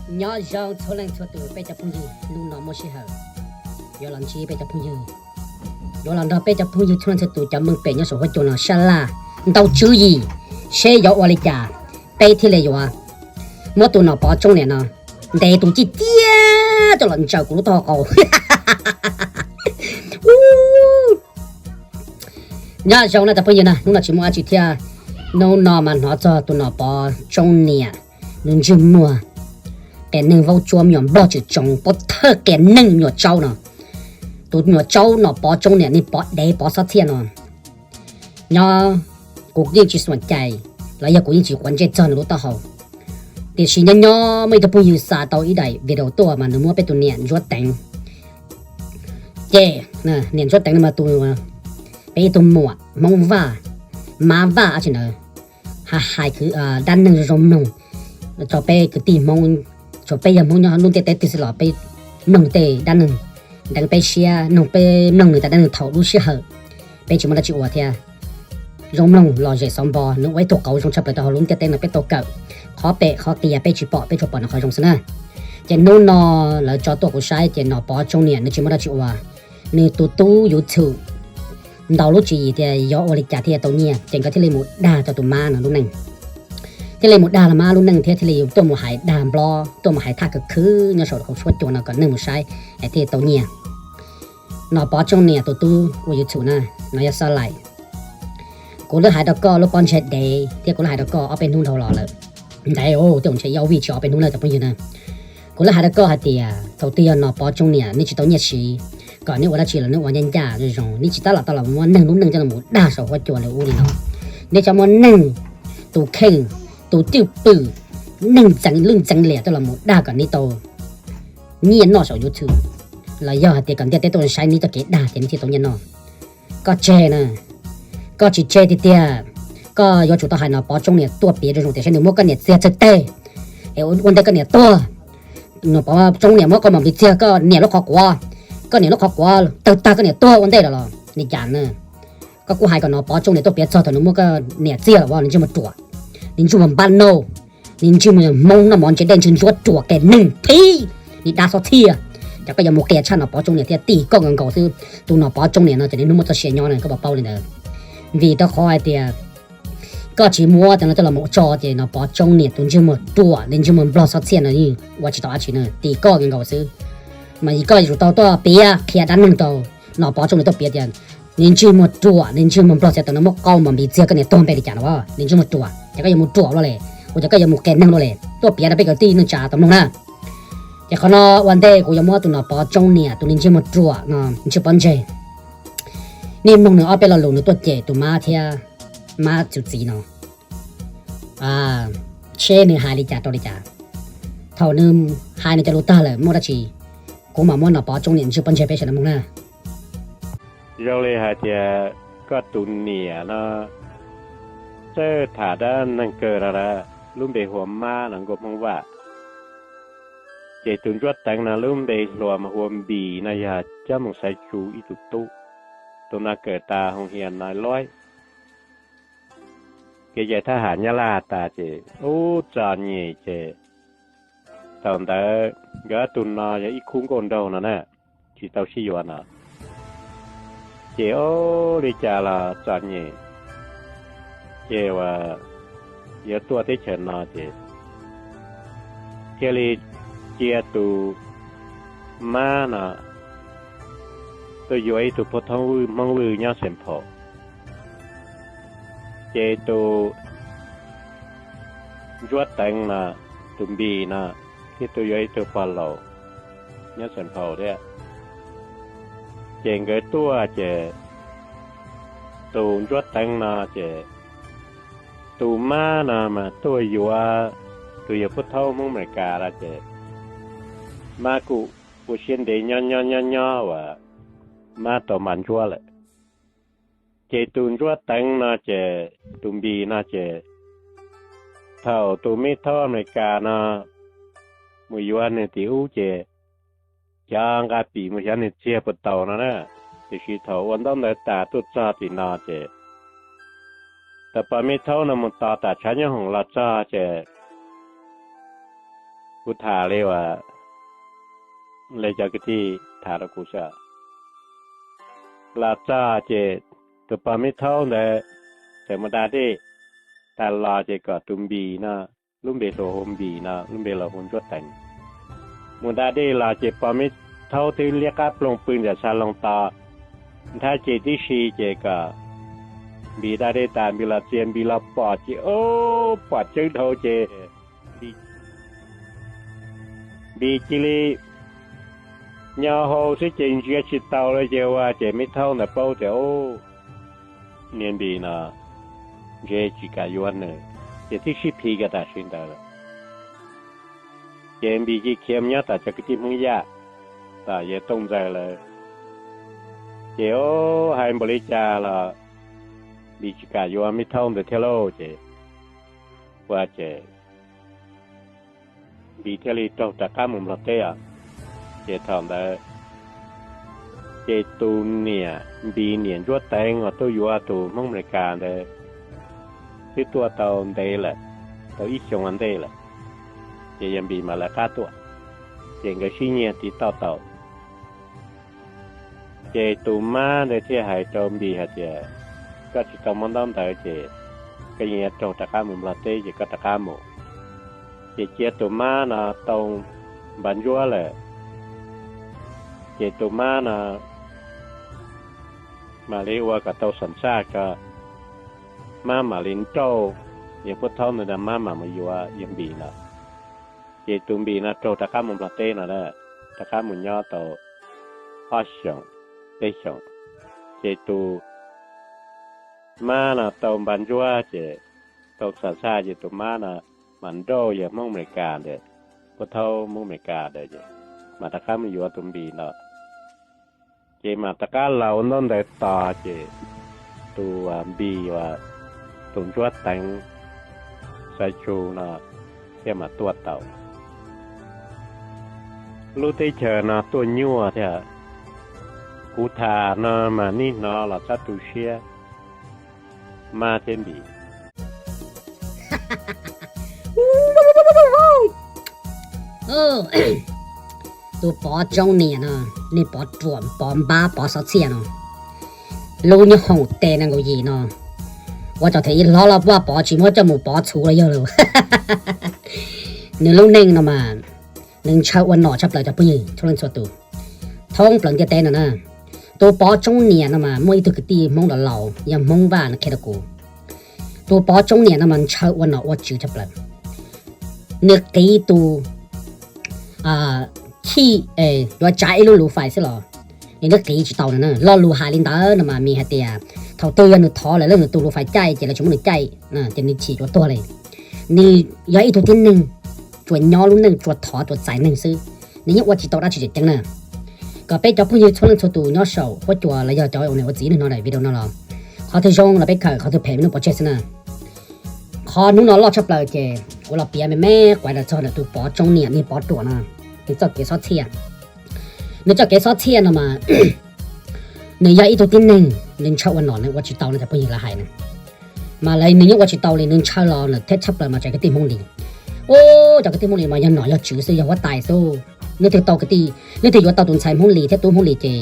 Nyob zoo txhua leej txhua tus peb cov phooj ywg, hnub no muaj sij hawm yuav los ntsib peb cov phooj ywg, yuav los nrog peb cov phooj ywg txhua leej txhua tus cov meej pem nyob saum huab cua no sab laj ntau tswv yim, seb yuav ua li cas peb thiaj li yuav muab tus Nom Pov Tsoob Niam no ntes tus ciaj ciaj coj los ntsaws kuv lub taub hau qau. Nyob zoo na cov phooj ywg na, hnub no tsis muaj dab tsi thiab. Hnub no mas hnov txog tus Nom Pov Tsoob Niam, nws ntsej muag qias neeg vaub tsuab me nyuam nplog tsis tsoov pob thawj qias neeg me nyuam tsaub no. Tus me nyuam tsaub Nom Pov Tsoob Niam, niag pov dev pov xob txhiaj no. Nyob kuv yeej tsis xuam cai los yog kuv yeej tsis quav ntsej txog nws lub taub hau. Tiam sis nyob nyob muaj ib tug phooj ywg xa tau ib daim video tuaj mas nws muab peb tus niam Ntsuab Teev, ces niam Ntsuab Teev no mas tus, peb ib tug muam Hmoob Vaj, Mab Vaj dab tsi ntawd, hais hais dab neeg zoo zoo mloog rau peb kwv tij Hmoob, rau peb yog Hmoob nyob lub ntiaj teb twg xwb los peb mloog tej dab neeg ntev peb siab, mloog peb mloog nws tas dab neeg thaum lub sij hawm peb tsis muaj dab tsi ua thiab. Zoo mloog lom zem xov npo, nws ua ib tug qauv zoo tshaj plaws rau hauv lub ntiaj teb no peb tau kawm. Qhov pem qhov qias peb tsis pom, peb tsuas pom nws qhov zoo xwb na. Ces hnub no lawv tso tuaj kuv saib ces Nom Pov Tsoob Niam nws tsis muaj dab tsi ua, nws tus tub YouTube ntau lub tswv yim tias yuav ua li cas thiaj tau nyiaj, ces nkawd thiaj li mus dag tau tus mab no lub neej, thiaj li mus dag los mab lub neej thiab thiaj li tuaj mus hais dag Nplob, tuaj mus hais thaj khwv khwv nyob saum hauv huab cua no kom neeg mus saib es thiaj tau nyiaj. Nom Pov Tsoob Niam tus tub ua YouTube na, no yog Xab Lais. Kuv lub hais rau koj lub pob ntseg dev thiab kuv lub hais rau koj ob peb hnub dhau los lawm. Ntaiv, tej zaum ntshe ib ob vij tsis ob peb hnub na cov phooj ywg na. Kuv lub hais rau koj hais tias thaum twg yog Nom Pov Tsoob Niam neb tsis tau nyiaj siv, kom neb ua dab tsi los neb ua ncaj ncaj zoo zoo, neb tsis tab lam tau los muab neeg lub neej coj los dag saum huab cua li ub li no. Neb coj muab neeg tus kheej, tus cwj pwm, neeg ntxeev lwj ntxeev liam coj los mus dag kom neb tau nyiaj noj saum YouTube, los yog hais tias kom ntiaj teb tuaj saib neb txoj kev dag ces neb thiaj tau nyiaj noj. Koj tseg na, koj tsis tseg tiag tiag. Koj yuav tsum tau hais Nom Pov Tsoob Niam tuaj piav rau zoo tias saib nws muab koj niam txiag txawg teg es ua ntej koj niam tuag. Nom Pov Tsoob Niam muab koj mos npis txiag koj niam lub qhov quav, koj niam lub qhov quav tawg tag koj niam tuag ua ntej lawm los li cas na? Koj kuj hais kom Nom Pov Tsoob Niam tuaj piav txog thaum nws muab koj niam txiag los ua, nws ntsej muag ruam, nws ntsej muag npab nauj, nws ntsej muag Hmoob noj mov ntse dej ntswg ntsuab ruam qias neeg thib, nws dab xob txhiaj. Ces koj yuav mus qias tshaj Nom Pov Tsoob Niam thiab tim koj nkaus nkaus xwb. Tus Nom Pov Tsoob Niam no ces nws hnub muaj txoj sia nyob na koj puas paub li ntawd. Vim rau qhov hais tias koj tsis muab cov no coj los mus tso ces Nom Pov Tsoob Niam tus ntsej muag ruam, nws ntsej muag nplog xob txhiaj no yeej ua tsis tau dab tsi na, tim koj nkaus nkaus xwb. Mas yog koj yuav tsum tau tuaj piav qhia dab neeg rau Nom Pov Tsoob Niam tuaj piav tias nws ntsej muag ruam, nws ntsej muag nplog txhiaj tau nws muab koj mos npis txiag koj niam tuag npe li cas no, nws ntsej muag ruam, ces koj yuav mus ruam luaj li, ua cas koj yuav mus qias neeg luaj li, tuaj piav rau peb kwv tij neej tsa tau mloog na. Ces qhov no ua ntej kuv yuav muab tus Nom Pov Tsoob Niam tus nws ntsej muag ruam no ntsej pob ntseg, nej mloog nws ob peb lo lus nws tuaj cem tus mab thiab mab tus txiv no, seb nws hais li cas rau li cas. Thaum nws hais nws cov lus tag lawm muaj dab tsi, kuv mam muab Nom Pov Tsoob Niam ntsej pob ntseg peb sawv daws mloog na. Zoo li hais tias koj tus niam no txawj tham dab neeg kawg no, lub npe hu ua Mab no nkauj Hmoob Vaj. Ces tus Ntsuab Teev no lub npe hluas mas hu ua Npis no yog Cob Moos Xaiv Tsu ib tug tub, tus no kawm tas Hoo Hias Nais Loib. Kev cai thab ham Nyab Laj tas ces ub txom nyem ces thaum ntawd nkawd ob tug no yog ib khub nkauj nraug no na, tsis tau sib yuav no. Ces ub li cas los txom nyem, ces uas yuav tuaj teb chaws no ces thiaj li cia tus Mab no tuaj yuav ib tug phub thoob Hmoob Vwj nyob Xeem Phaum. Ces tus Ntsuab Teev no, tus Npis no thiaj tuaj yuav ib tug pog laus nyob Xeem Phaum thiab. Ces nkawd tuaj ces tus Ntsuab Teev no ces tus Mab no mas tuaj yuav tus yawg phub thoob Hmoob Amelikas no ces Mab kuj ua siab ntev nyob nyob nyob nyob uas Mab tau npam ntsuab lawm. Ces tus Ntsuab Teev no ces tus Npis no ces thaum tus me thaub Amelikas no mus yuav nws tim ub ces xyov nqa pim mus xyov nws txiag puas taus no na. Tiam sis thaum ua ntaub ntawv tas tuaj txog tim no ces tus pog me thaub no mus tos tam tshav nyob hoom los txog ces Kuv tham li uas li cov kwv tij tham rau kuv xwb. Los txog ces tus pog Mib Thaub ntawd txawm mus da dej tag los ces kom tus Npis no, lub npe hluas hu Npis no, lub npe laus hu Ntsuab Teev, mus da dej los ces pog Mib Thaub twb liab qab ploog pw ntawm xab loos tos nthab ces tib si ces kom Npis da dej tas Npis los txias Npis los pom ces o, pom tseeb dhau ces Npis cia li nyo hau xwb ces ntsia tsis taus li ces ua ces Mib Thaub ntawd paub tias niag Npis no ntshe tsis kam yuav nws, ces twb sib phiv kiag tam sim ntawd lawm. Ces Npis cia khiav mus nyob tom cov kwv tij Hmoob Yaj, tom yawg Tooj Ntxawg lawm. Ces o, hais npaum li cas los Npis tsis kam yuav Mib Thaub ntawd thiab lauj ces ua ces Npis thiaj li raug rov qab mus Nplog teb os. Ces thaum ntawd ces tus niam Npis niam Ntsuab Teev uas tuaj yuav tus Hmoob Amelikas ntawd twb tuaj tau ntev lawm, tau ib xyoos ua ntej lawm, ces yog Npis mam lawv qab tuaj, ces nkawd sib nyiag tiv tauj tau. Ces tus mab ntawd thiaj hais rau Npis hais tias, koj tsis tau muab ntaub ntawv ces koj yeej yuav raug rov qab mus Nplog teb ces koj rov qab mus. Ces cia tus mab no tau npav ntsuab lawm, ces tus mab no mam li ua kom tau xam xaj ko, mab mam li nrauj yawg Pub Thaub ntawd, mab mam mus yuav yawg Npis no. Ces tus Npis no raug rov qab mus Nplog teb no, rov qab mus nyob tau ob xyoos, peb xyoos. Ces tus mab no tau npav ntsuab ces tau xam xaj ces tus mab no mam nrauj yawg Hmoob Amelikas ntawd, Pub Thaub Hmoob Amelikas ntawd, mam rov qab mus yuav tus Npis no. Ces mam rov qab los ua ntaub ntawv tos ces tus Npis uas tus Ntsuab Teev Xaiv Tsu no thiaj mam tuaj tau. Lub teb chaws no tuaj nyuaj thiab, kuv tham no mas nej hnov los txhob tu siab, mab thiab Npis. Tus Pov Tsoob Niam no, nej Pov Ruam, Pov Npab, Pov Xov Txhiaj no, lub nyob hoom tes nees nkaum yim no, ua tsaug them ib hlob loj Vaj Pov tsis muab coj mus pov txhuv los yog lawm. Nws lub neej no mas nws ntshaw ua nom tshaj plaws cov phooj ywg txhua leej txhua tus thoob plaws ntiaj teb no na. Tus Pov Tsoob Niam no mas muaj ib tug kwv tij Hmoob los laus yog Hmoob Vaj no qhia rau kuv. Tus Pov Tsoob Niam no mas ntshaw ua nom ua tswv tshaj plaws. Nws qiv tus chij, yuav tsav ib lub lus fais xwb los nws twb qiv tsis tau no na. Lo lus hais li ntawd no mas mis hais tias thaum twg yog nws thov lawm nws tus lus fais caij ces lawv tsis muab nws caij, ces nws chim yuav tuag li. Nws yog ib tug tib neeg tsuas nyob lub neej tsuas thov tsuas txais neeg xwb, nws yeej ua tsis tau dab tsi tseem ceeb na. Kom peb cov phooj ywg txhua leej txhua tus nyob saum huab cua los yog cov ua niam ua txiv hnov daim video no los, qhov twg zoo los peb kawm, qhov twg phem peb nuj pov tseg xwb na. Qhov hnub no loj tshaj plaws ces kuv los piav me me quav ntawm txog ntawm tus Pov Tsoob Niam, niag Pov Ruam no, nws txoj kev xob txhiaj. Nws txoj kev xob txhiaj no mas nws yog ib tug tib neeg nws ntshaw ua nom nws ua tsis tau no cov phooj ywg lawv hais na. Mas lawv nws yeej ua tsis tau li, nws ntshaw los lawm thiab tshaj plaws mas tseem kwv tij Hmoob Lis. Ub, cov kwv tij Hmoob Lis mas yog nom yog tswv xwb, yog huab tais xwb. Leej twg tau kwv tij, leej twg yuav tau tus ntxhais Hmoob Lis thiab tub Hmoob Lis ces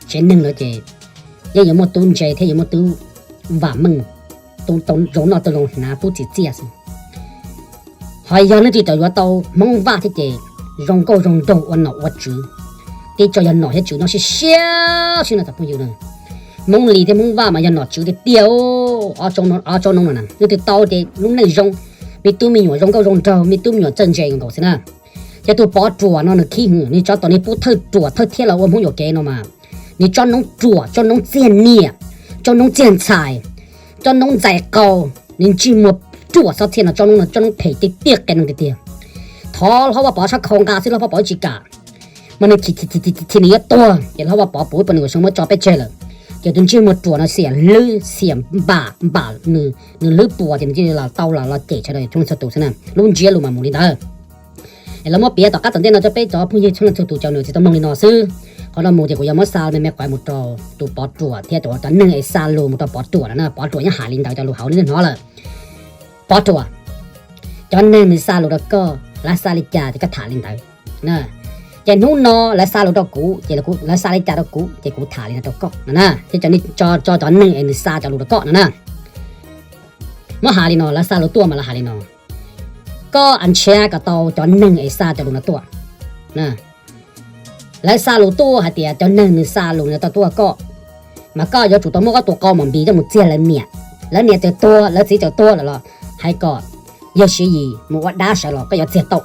tsev neeg lawm ces yeej yuav muaj tub ntse thiab yuav muaj tub vam meej, tub zoo noj tub zoo hnav tub txiv txiaj xwb. Ho yog leej twg tau yuav tau Hmoob Vaj thiab ces zoo nkauj zoo nraug ua nom ua tswv, tib tso yog nom thiab tswv nyob siab siab xwb no cov phooj ywg na. Hmoob Lis thiab Hmoob Vaj mas yog nom tswv tiag tiag. Ob tsob noob no na, leej twg tau ces lub neej zoo, me tub me nyuam zoo nkauj zoo nraug, me tub me nyuam txawj ntse nkaus xwb na. Ces tus Pov Ruam no nws khib hwv, nws tso tom nws pub thawj ruam thawj thiab los ua Hmoob yuam kev no mas, nws tsob noob ruam, tsob noob txiag niam, tsob noob txiag ntxhais, tsob noob ntxais qau, nws ntsej muag ruam xob txhiaj no, tsob noob no tsob noob phem tiag tiag, qias neeg tiag tiag. Thov hlob Vaj Pov sab khau nqa xwb, hlob Vaj Pov tsis kam, mas nws chim nws yuav tuag ces hlob Vaj Pov pub ib puas nws kuv seev muab tso peb tseg lawm. Ces tus ntsej muag ruam no xiam hlwb xiam npam npam, nws hlwb puas ces nws cia li los tau los los cem sawv daws txhua leej txhua tus xwb na. Lub ntsiab lus mas mus li ntawd. Es lawv muab piav tom qab tom ntej no rau peb cov phooj ywg txhua leej txhua tus cov nws tsis tau mloog li no xwb. Qhov no mus ces kuv yuav muab xa me me quav mus rau tus Pov Ruam thiab tus cov neeg es xa lus mus rau Pov Ruam no na. Pov Ruam nyob hais li ntawd cov lus hauv nej hnov lawm. Pov Ruam, cov neeg nws xa lus rau koj, lawv xa li cas ces koj tham li ntawd. Ces hnub no lawv xa lus rau kuv ces lawv xa li cas rau kuv ces kuv tham li no rau koj no na. Thiab cov, tso cov neeg es nws xa cov lus rau koj no na. Muab hais li no, lawv xa lus tuaj mas lawv hais li no, koj nrhiav kom tau cov neeg es xa cov lus no tuaj. Lawv xa lus tuaj hais tias cov neeg nws xa lus no tau tuaj koj, mas koj yuav tsum tau muab koj tus qau mos npis coj mus txiag lawv niam. Lawv niam txawm tuag, lawv txiv txawm tuag lawm los hais kom yawg Siv Yis mus ua dab sawv los koj yuav txiag tau.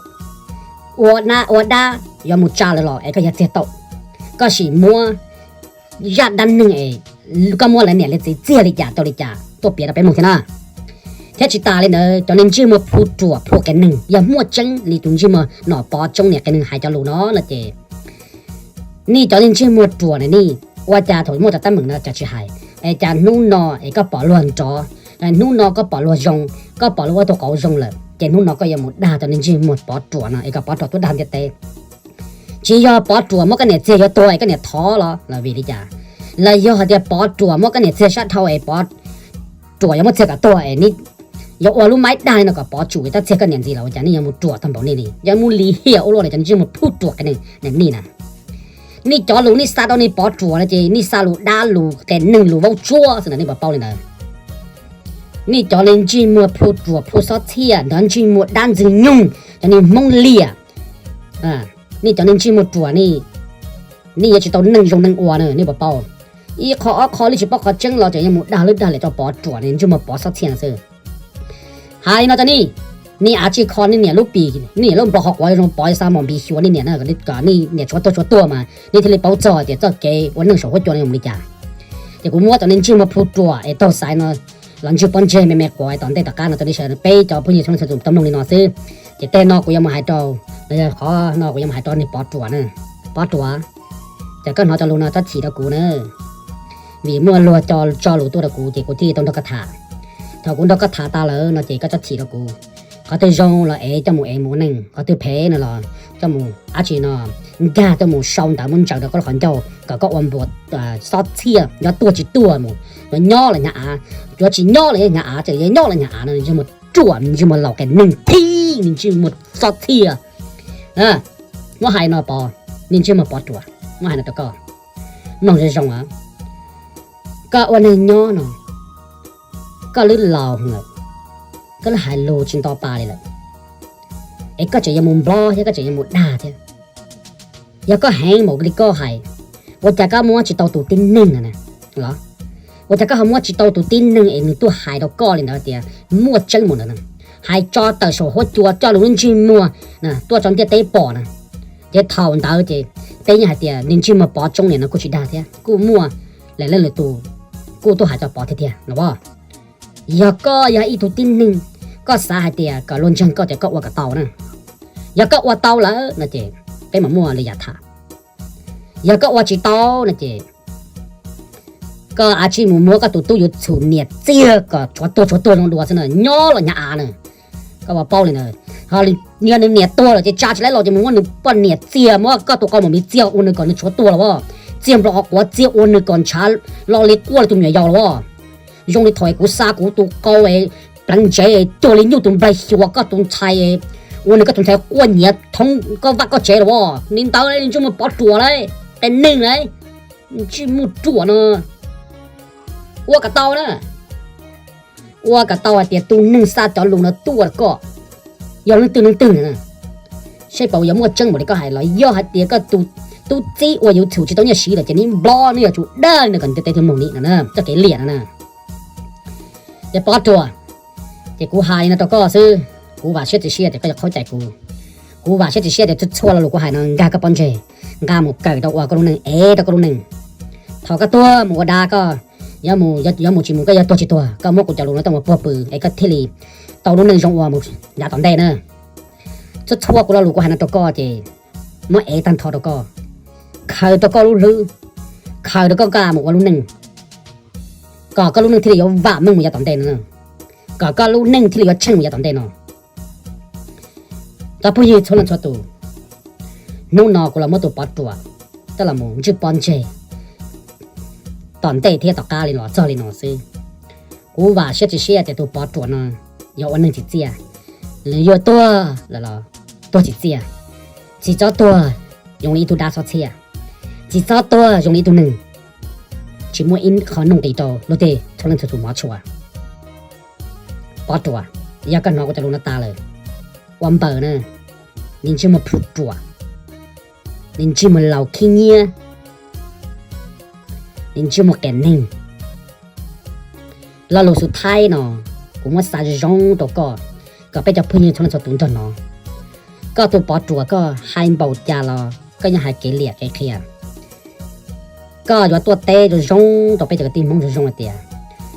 Ua dab, ua dab yuav mus tsa lawv los es koj yuav txiag tau. Koj sim muab zaj dab neeg es koj muab lawv niam lawv txiv txiag li cas tau li cas tuaj piav rau peb mloog thiab na. Thiab tsis tas li ntawd, cov neeg ntsej muag plhu ruam plhu qias neeg, yog muaj tseeb li tus ntsej muag Nom Pov Tsoob niam qias neeg hais cov lus no no ces nej cov neeg ntsej muag ruam na nej, ua cas thaum muaj cov teeb meem no cas tsis hais, es cas hnub no es koj pom luag nrov, hnub no koj pom luag zoo, koj pom luag ua tus qauv zoo lawm ces hnub no koj yuav mus dag cov neeg ntsej muag Pov Ruam no es kom Pov Ruam tuaj dag ntiaj teb. Tsis yog Pov Ruam muab koj niam txiag yuav tuag es koj niam thov los los vim li cas? Los yog hais tias Pov Ruam muab koj niam txiag sab dhau es Pov Ruam yuav muab txiag kom tuag es nej yuav ua lub maib dag li no kom Pov Tsum tab txiag koj niam ntxiv los ua cas nej yuav mus ruam tag npaum nej li, yuav mus lim hiam ua luaj li cov ntsej muag plhu ruam qias neeg nej na. Nej cov lus nej xa rau nej Pov Ruam no ces nej xa lus dab lus qias neeg lus vaub tsuab xwb na, nej puas paub li ntawd? Nej cov neeg ntsej muag plhu ruam plhu xob txhiaj, cov ntsej muag dab ntxwg nyoog, cov neeg Hmoob liam. Nej cov neeg ntsej muag ruam ne, nej yuav tsis tau neej zoo neej ua na, nej puas paub? Ib qho ob qho li tsis paub qhov tseeb los tseem yuav mus dag lub dag liam rau Pov Ruam ne, ntsej muag Pov xob txhiaj no xwb. Hais li no rau nej, nej av tsij kho nej niam lub pim, nej niam lub nplo qhov quav zoo Pov xa mos npis xyuas nej niam na, kom nej niam tshuav tuag tshuav tuag mas nej thiaj li paub txog tias txoj kev ua neej saum huab cua no yog mus li cas. Ces kuv muab cov neeg ntsej muag plhu ruam es taug xaiv no los ntswj pob ntseg me me quav tom ntej tom qab no rau nej sawv daws peb cov phooj ywg txhua leej txhua tus tau mloog li no xwb. Ces tej no kuv yuav mus hais rau, los yog qhov no kuv yuav mus hais rau niag Pov Ruam na. Pov Ruam, ces koj hnov cov lus no txhob chim rau kuv na, vim muaj luag tso lus tuaj rau kuv ces kuv thiaj tau nrog koj tham. Thaum kuv nrog koj tham tas lawm no ces koj txhob chim rau kuv. Qhov twg zoo los ev coj mus ev mus ua neej, qhov twg phem no los coj mus dab tsi no, nkag coj mus sau ntawv muab ntsaws rau koj lub qhov ncauj kom koj ua npuas xob txhiaj, yuav tuag tsis tuag mus, yuav nyob los hnyav av, yuav tsis nyob los hnyav av, tseem yuav nyob los hnyav av no, ntsej muag ruam, ntsej muag laus qias neeg thib, ntsej muag xob txhiaj. Muab hais no Pov, niag ntsej muag Pov Ruam, muab hais no rau koj mloog zoo zoo. Koj ua neeg nyob no, koj lub laus lawm, koj lub hais lus tsis nto pa li lawm, es koj tseem yuav mus nplob thiab koj tseem yuav mus dag thiab. Yog koj heev npaum li koj hais, ua cas koj muab tsis tau tus tib neeg na los? Ua cas koj ho muab tsis tau tus tib neeg es nws tuaj hais rau koj li ntawd tias muaj tseeb mus ntawd na? Hais tso tawm saum huab cua coj lub ntsej muag tuaj tso ntiaj teb pom na. Ces thaum ntawd ces peb yeej hais tias niag ntsej muag Pov Tsoob niam no kuj tsis dag thiab, kuj muaj lwm leej lwm tus kuj tuaj hais tso Pov thiab tiag no. Yog koj yog ib tug tib neeg, koj xav hais tias kom luag ntseeg koj ces koj ua kom tau na. Yog koj ua tau lawm no ces peb mam muaj lwm yam tham. Yog koj ua tsis tau no ces koj av tsij mus muab koj tus tub yuav txhum niam txiag kom tshuav tuag tshuav tuag zoo dua xwb na, nyob los hnyav av na. Koj puas paub li ntawd? Yog nws niam tuag lawm ces tsa tsis laib los ces mus muab nws poj niam txiag, muab koj tus qau mos npis txiag ua nws kom nws tshuav tuag los as, txiag nplo qhov quav txiag ua nws kom ntshav lo li quaj li tus me nyuam yaus los as. Zoo li thaum kuv xa kuv tus qau pleev ntsev cuag li nyuj tus nplaig xyuas koj tus ntxhais, ua nws koj tus ntxhais quaj nyiav thoob koj vaj koj tsev los as. Li ntawd ntsej muag Pov Ruam lauj, qias neeg lauj, ntsej muag ruam no. Ua kom tau na, ua kom tau hais tias tus neeg xa cov lus no tuaj koj yog leej twg leej twg na. Seb puas yuav muaj tseeb npaum li koj hais los yog hais tias koj tus tub txib ua yuav txhum tsis tau nyiaj siv lawm ces neb nplob, neb yuav tsum dag li no kom ntiaj teb thiaj mloog ni no na, txoj kev liam no na. Ces Pov Ruam, ces kuv hais li no rau koj xwb, kuv vam siab txias siab tias koj yuav qhaub cai kuv. Kuv vam siab txias siab tias txhua txhua lo lus kuv hais no nkag koj pob ntseg, nqa mus kawm rau ua koj lub neej, ev rau koj lub neej. Thaum koj tuag mus ua dab koj yuav mus, yuav mus tsis mus, koj yuav tuag tsis tuag, koj muab kuv cov lus no coj mus puag pw es koj thiaj li tau lub neej zoo ua mus yav tom ntej na. Txhua txhua kuv lo lus kuv hais no rau koj ces muab ev tag nrho rau koj, khaws rau koj lub hlwb, khaws rau koj nkag mus ua lub neej, kom koj lub neej thiaj li yuav vam meej mus yav tom ntej no, kom koj lub neej thiaj li yuav tsheej mus yav tom ntej no. Cov phooj ywg txhua leej txhua tus, hnub no kuv los muab tus Pov Ruam coj los mus ntswj pob ntseg tom ntej thiab tom qab li los txog li no xwb. Kuv vam siab txias siab tias tus Pov Ruam no yuav ua neeg tsim txiaj, nws yuav tuag lawm los tuag tsis txiaj. Tsis txhob tuag zoo li ib tug dab txhob txhiaj. Tsis txhob tuag zoo li ib tug neeg tsis muaj ib qho nuj nqis rau luag tej txhua leej txhua tus hmov tshua. Pov Ruam, yog koj hnov kuv cov lus no tas lawm, ua npaws na, niag ntsej muag plhu ruam, niag ntsej muag laus khib nyiab, niag ntsej muag qias neeg. Lo lus xub thawj no, kuv muab xa zoo zoo rau koj, kom peb cov phooj ywg txhua leej txhua tus nrog hnov. Koj tus Pov Ruam koj hais npaum cas los koj yeej hais kev liam kev qhia. Koj yuav tuaj teb zoo zoo rau peb cov kwv tij Hmoob zoo zoo hais tias,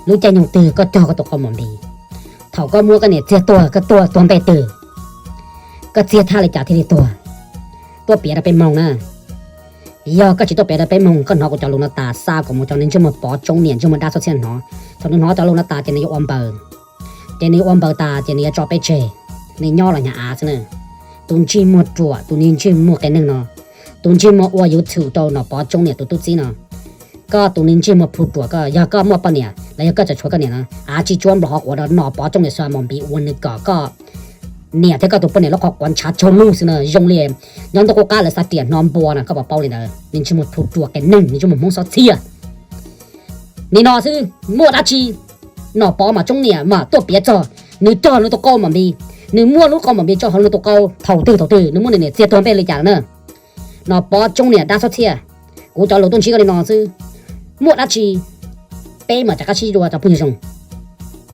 lub caij nyoog twg koj cog koj tus qau mos npis? Thaum koj muab koj niam txiag tuag, koj tuag tuag npe twg? Koj txiag thaj li cas thiaj li tuag? Tuaj piav rau peb mloog na. Yog koj tsis tuaj piav rau peb mloog, koj hnov kuv cov lus no tas, xa kom mus rau niag ntsej muag Pov Tsoob niam ntsej muag dab txhob txhiaj hnov. Thaum nws hnov cov lus no tas ces nws yuav ua npaws. Ces nws yuav ua npaws tas ces nws yuav tso peb tseg, nws nyob los hnyav av xwb na. Tus ntsej muag ruam, tus niag ntsej muag qias neeg no, tus ntsej muag ua YouTube rau Nom Pov Tsoob niam tus tub txib no. Koj tus niag ntsej muag plhu ruam koj, yog koj muaj poj niam los yog koj tseem tshuav koj niam no, av tsis tsuab nplos qhov quav rau Nom Pov Tsoob niam xa mos npis ua nws kom koj niam thiab koj tus poj niam lub qhov quav ntshav tsaug lug xwb na, zoo li nyob ntuj qub qab lawv xa riam hno npua na, koj puas paub li ntawd? Niag ntsej muag plhu ruam qias neeg, niag ntsej muag Hmoob txhob txhiaj. Nim no xwb muaj dab tsi Nom Pov mas Tsoob niam mas tuaj piav txog nws cog nws tus qau mos npis, nws muab lub qau mos npis tso hauv nws tus qau thaum twg thaum twg, nws muab nws niam txiag tuag npe li cas na. Nom Pov Tsoob niam dab txhob txhiaj, kuv cov lus tuaj ntsib koj li no xwb, muaj dab tsi peb mam rov qab sib dua cov phooj ywg zoo.